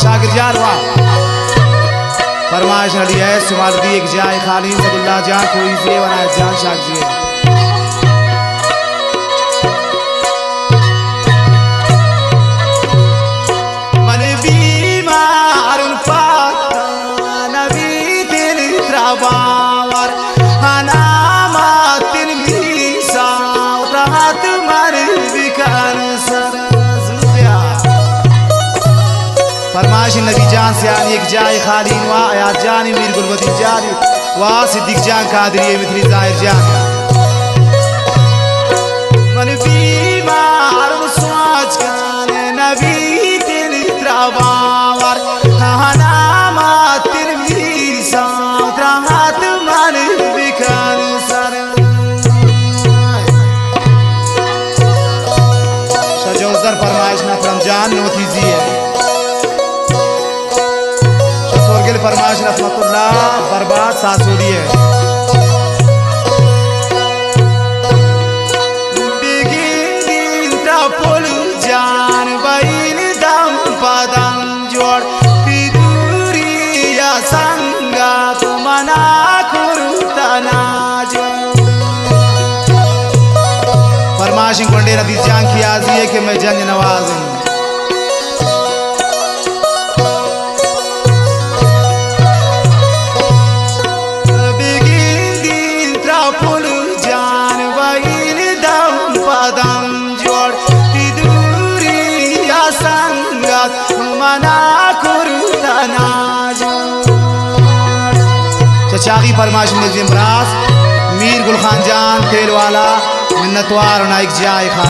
شاکر جان وا۔ فرمائش علی ایس شمال دی ایک جائے خالی، صد اللہ جان کوئی سے ورا جان شاکر جی۔ من بیمار پاک نبی دل ترا باور، انا ما تلمیسا راحت مر بکن سر زویا۔ فرمائش نبی جان سیانی ایک جائے خالی نوا، ایاز جانی، میر گلبدین جانی، وا صدیق جان قادری، متری ظاہر جان۔ من بیمار سواج کن نبی دل ترا باور، انا ما تلمیسا راحت مر بکن سر۔ شاہ جوزدر فرمائش نہ، فرم جان نوتیزی ہے۔ شاہ سورگل فرمائش رحمت اللہ برباد ساسولی ہے۔ بگندین تا پل جان بین دم پدم جوڑ، تی دوری یا سنگت منا کرتنا جوڑ۔ فرمائشیں گونڈے ندیز جان کی آزی ہے کہ میں جنگ نواز ہوں۔ بگندین ترا پل جان بین دم پدم جوڑ، تی دوری یا سنگت منا کرتنا جوڑ۔ چہ چاغی فرمائش نظیم براس، میر گل خان جان تیل والا، منتوار نائک جائے خان۔